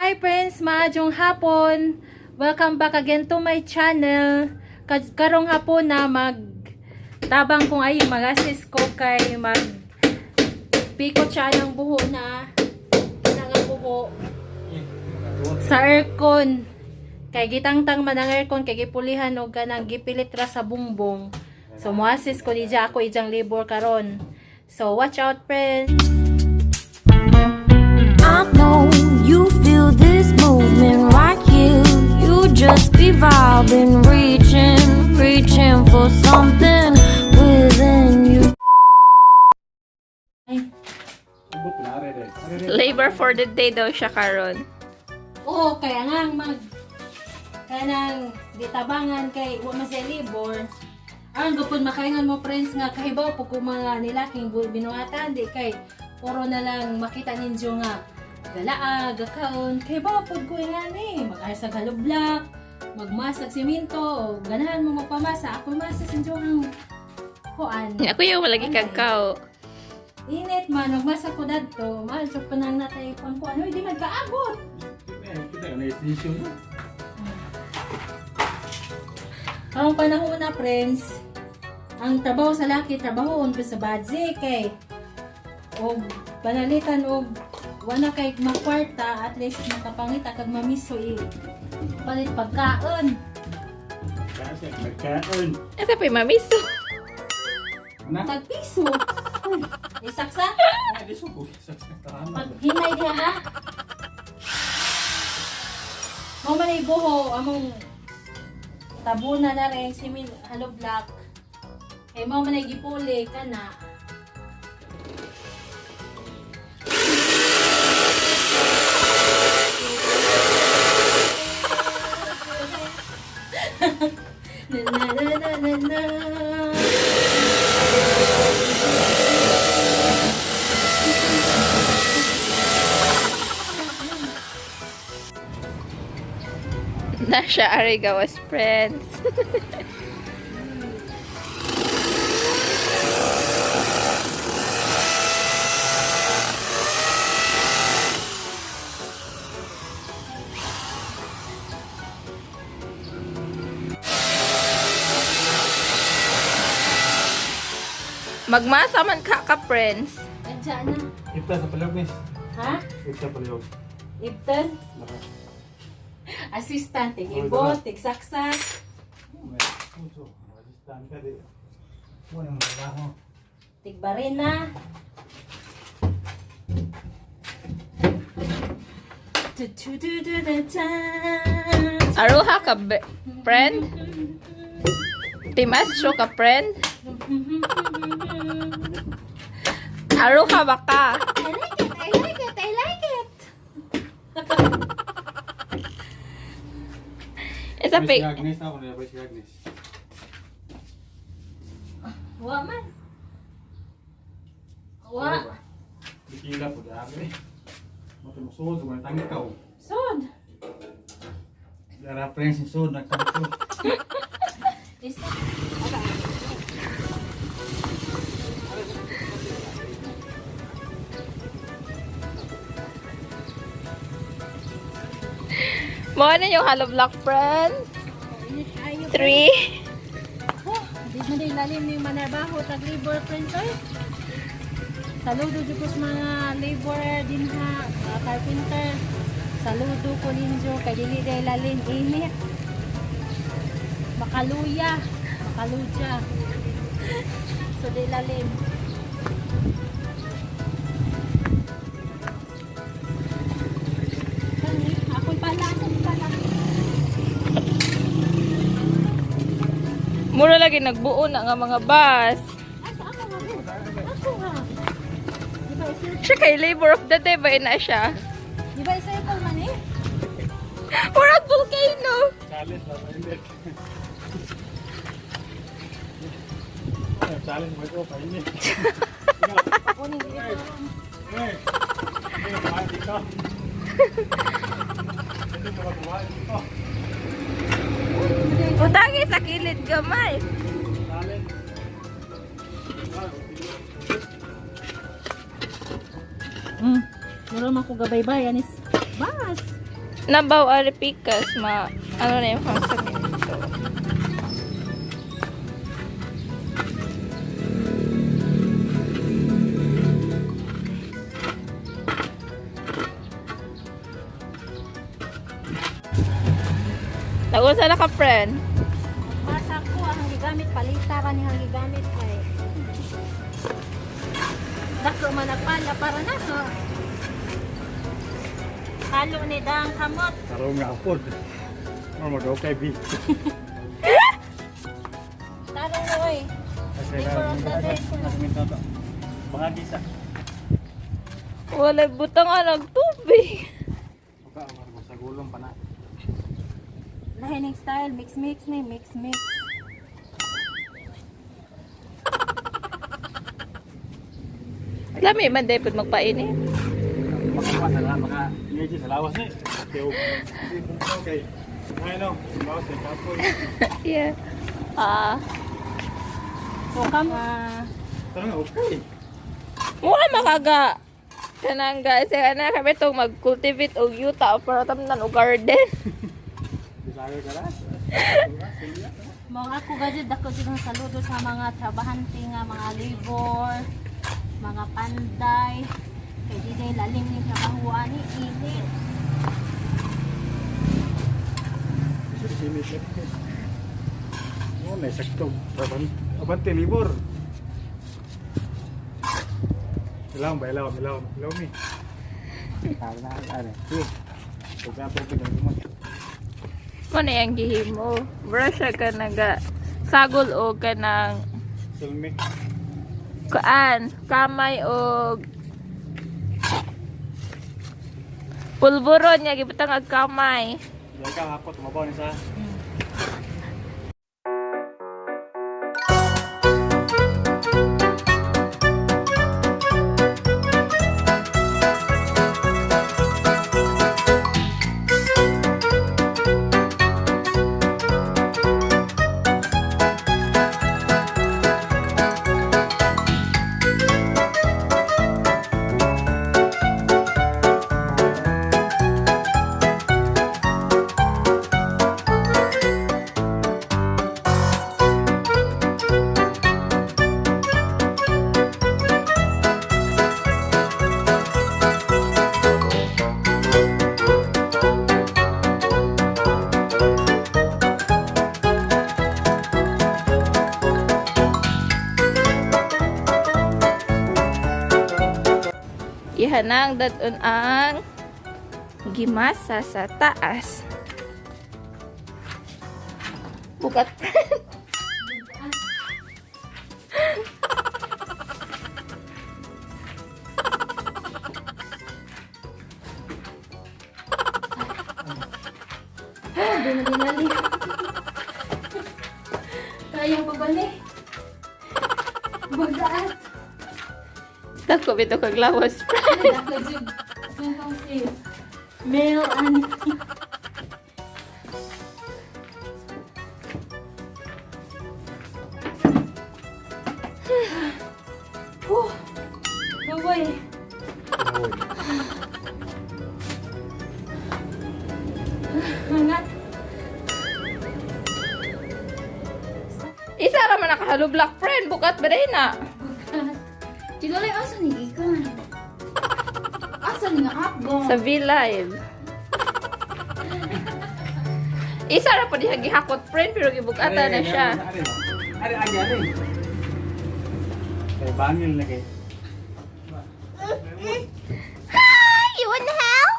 Hi friends, maayong hapon. Welcome back again to my channel. Karong hapon na mag tabang kong ay mag-assist ko kay mag pikot siya ng buho na nga buho sa aircon. Kay gitangtang man ang aircon kay gipulihan og kanang gipilit ra sa bungbong. So mo-assist ko dija ako ijang labor karon. So watch out, friends. I know you feel this movement right here. You just be vibing, reaching, reaching for something within you. Ay, Labor for the day daw siya karon. Oo, kaya nga mag kanang gitabangan kay wa man siya labor. Ang gupon makaingon mo, friends, nga kahibaw pug ko mga nilaking binuhatan di kay puro na lang makita ninyo nga galaa, gakaon, kahibaw pud ko nga ni mag-arsag halublak, magmasag simento, o ganahan mo magpamasa, ako masa sa inyo ang kuan. Ako yung malagi kagkao. Init man, magmasa ko dadto, man, so panang natay pang kuan, uy, di man kaabot. Karong panahon na, friends, ang trabaho sa laki, trabahoon pa sa budget kay og panalitan og wala kay makwarta, at least makapangita kag mamiso i palit pagkaon. Pagkaon. Asa pa yung mamiso? Na? Tag piso. Isaksa Ay, di suko. pag hinay diha ha. Mao man ay buho among tabuna na rin si Min hollow block. Kay mao man ay gipuli kana. Na na na na na na. Na siya arigawas, friends. Magmasa man ka ka, friends. Andiyan na. Ipta sa palihog, miss. Ha? Ipta palihog. Ibton? Naka. Assistant, tig-ibot, tig-saksak. May puso. Resistant ka di. Wala yung trabaho. Tigbarina. Aruha ka, friend? Team Astro ka, friend? Aruha ba ka? I like it, I like it, I like it. Isa Miss pa, Agnes ako nila si Agnes. Wa man. Wa. Bikila po dami. Mo sud mo tangkaw. Sod. Dara friends yung sud nagtangkaw. Isa. Mo na yung hollow block, friend? Init kayo. 3. Oh, di man din lalim ni manarbaho tag labor, friends, oy. Saludo jud ko sa mga labor din ha, mga carpenter. Saludo ko ninyo kay dili day lalim init. Makaluya, makaluja. So di lalim. Kani, ako'y pala, ako'y pala. Mura lagi nagbuo na nga mga bus. Ay, sa ako nga. Ako nga. Di ba isa Siya kay labor of the day ba na siya? Di ba isa yung man eh? Murag volcano. Challenge ba painit. Challenge mo ko painit. Kunin dito. Eh. Hindi ka kumain dito. Hindi ka kumain dito. Utangi sa kilid gamay. Challenge. Mura man ko gabaybay anis. Bas. Nabaw aripikas ma ano na yung function nito. Nagunsa na ka, friend? Masa ko ang gigamit palita ka ni ang gigamit kay. Dako man nagpala para na ko. Halo ni dang kamot. Tarong nga pod. Mo mo okay bi. Tarong oy. Kasi na mga gisa. Wala butang ang nagtubig. Uka mo sa gulong pa na. Lahining style mix mix ni mix mix. Lami man dapat magpainit. Makakuha sa lahat, maka medyo sa lawas ni. Okay. Okay. Ay no, lawas ni kapoy. Yeah. Ah. So kam Tarong okay. Mura makaga. Kanang guys, kaya na kami itong mag-cultivate og yuta para tamnan og garden. Bisaya ka ra. Mga ako gajud dako jud ang saludo sa mga trabahante nga mga labor, mga panday. Kay di day lalim ni trabaho ani init. Oh, may sakto. Abante libor. Ilaw ba ilaw ilaw ilaw mi. Tara na are. Tu. Tuga tubig ang mo. Mo na yung gihimo. Mura siya ka naga sagol og kanang Silmik. kuan, kamay og pulburon niya gibutang og kamay. Dahil ka hapot tumabaw ni sa. Ihanang daton ang gimasa sa taas. Bukat. Dinali. Kaya pa ba ni? Bagaat. Dako bitaw kag lawas. Dako jud. Sentong si Mel ani. Huh. Bye-bye. Hangat. Isa ra man nakahalublak friend, bukat ba na? Tinulay, asa ni gikan? Asa ni nga app Sa V-Live. Isa ra pa diha gihakot friend pero gibukata na siya. Are are are. Kay bangil na kay. Hi, you want help?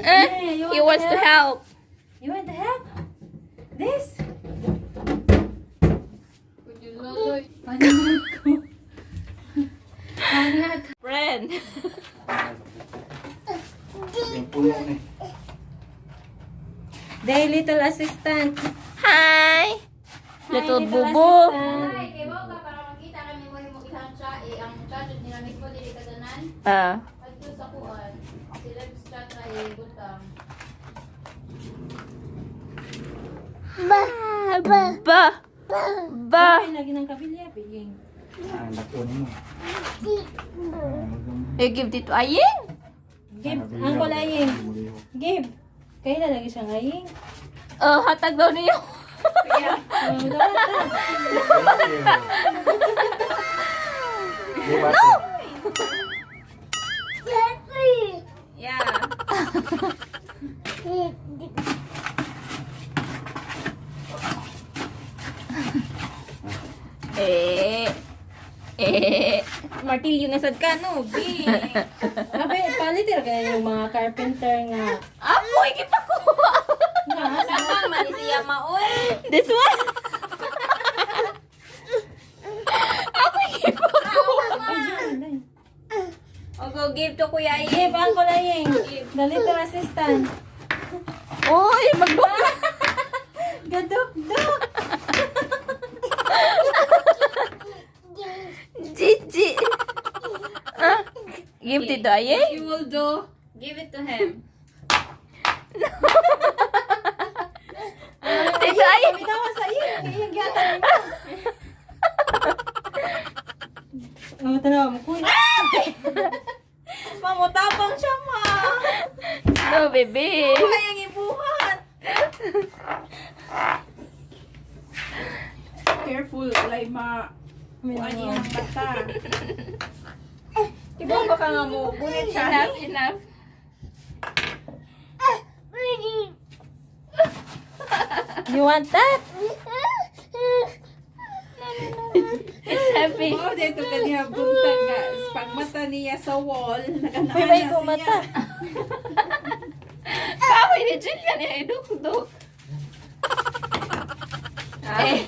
Eh, you he want wants to help. You want to help? This? Panangat ko. Pangat. Friend. Yung puno ni. Day, little assistant. Hi. Hi, Little bubo. assistant. Ay, kay ka para makita kami mo himo ihang cha eh, ang chat jud nila mismo dili ka tanan. Ah. Adto sa kuan. Sila chat na eh, butang. Ba. Ba. Ba. Ay, lagi ng kabilya, biging. Ah, dako nimo. You give it to Aying? Give, Uncle Aying. Give. Kaya na lagi siyang aying. Oh, hatag daw niyo. Oh, dapat na. Give ate. Yeah. Eh. Eh. Martilyo na sad ka no, B. Abe, palit kayo yung mga carpenter nga. Apoy, kita ko. Nga, Sama man ni siya maoy. This one. Apoy, kita ko. O go give to Kuya Aying. Give, Uncle Aying. The little assistant. Uy, magbukla. Gadok-dok. Gigi. Ah, give Tito Aye. You will do. Give it to him. Tito Aye. Bitawa sa iyo. Iyang gatan mo. Oh, tanaw mo kuya. Mamutapang siya ma. No, baby. Kayang ibuhat. Careful, walay ma kuan iyang mata. Tibo ba ka nga mo bunit siya? Enough, enough. You want that? It's happy. Mao dito kaniya buntag nga pagmata niya sa wall, nakanaan Uy, may na kumata. siya. Kahoy ni Julian eh, duk-duk. Eh,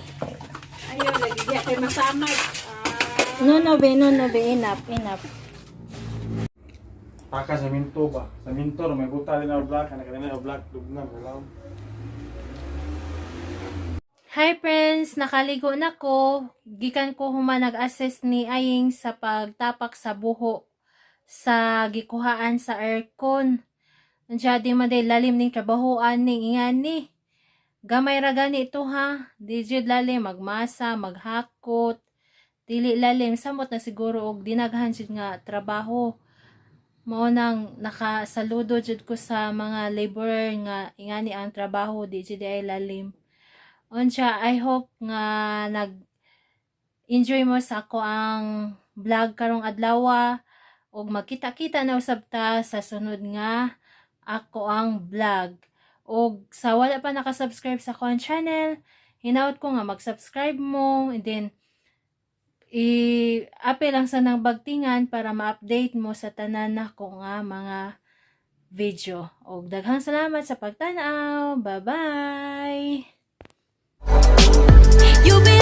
Ayaw lagi diya kay masamad. Ah, No, be. No, be. Enough, enough. Taka sa minto ba? Sa minto, may buta din ang black. Anak na ang black. Dugna, wala. Hi friends! Nakaligo na ko. Gikan ko human nag-assist ni Aying sa pagtapak sa buho sa gikuhaan sa aircon. Andiya di man day lalim ning trabahoan ning ingani. Gamay ra gani ito ha. Di jud lalim magmasa, maghakot. Dili lalim samot na siguro og dinaghan jud nga trabaho. Mao nang nakasaludo jud ko sa mga laborer nga ingani ang trabaho di jud ay lalim. Unsa, I hope nga nag enjoy mo sa ako ang vlog karong adlaw ug magkita-kita na usab ta sa sunod nga ako ang vlog. Og sa wala pa nakasubscribe sa akong channel, hinaot ko nga mag-subscribe mo and then i-ape lang sa nang bagtingan para ma-update mo sa tanan nako nga mga video. Og daghang salamat sa pagtan-aw. Bye-bye. You be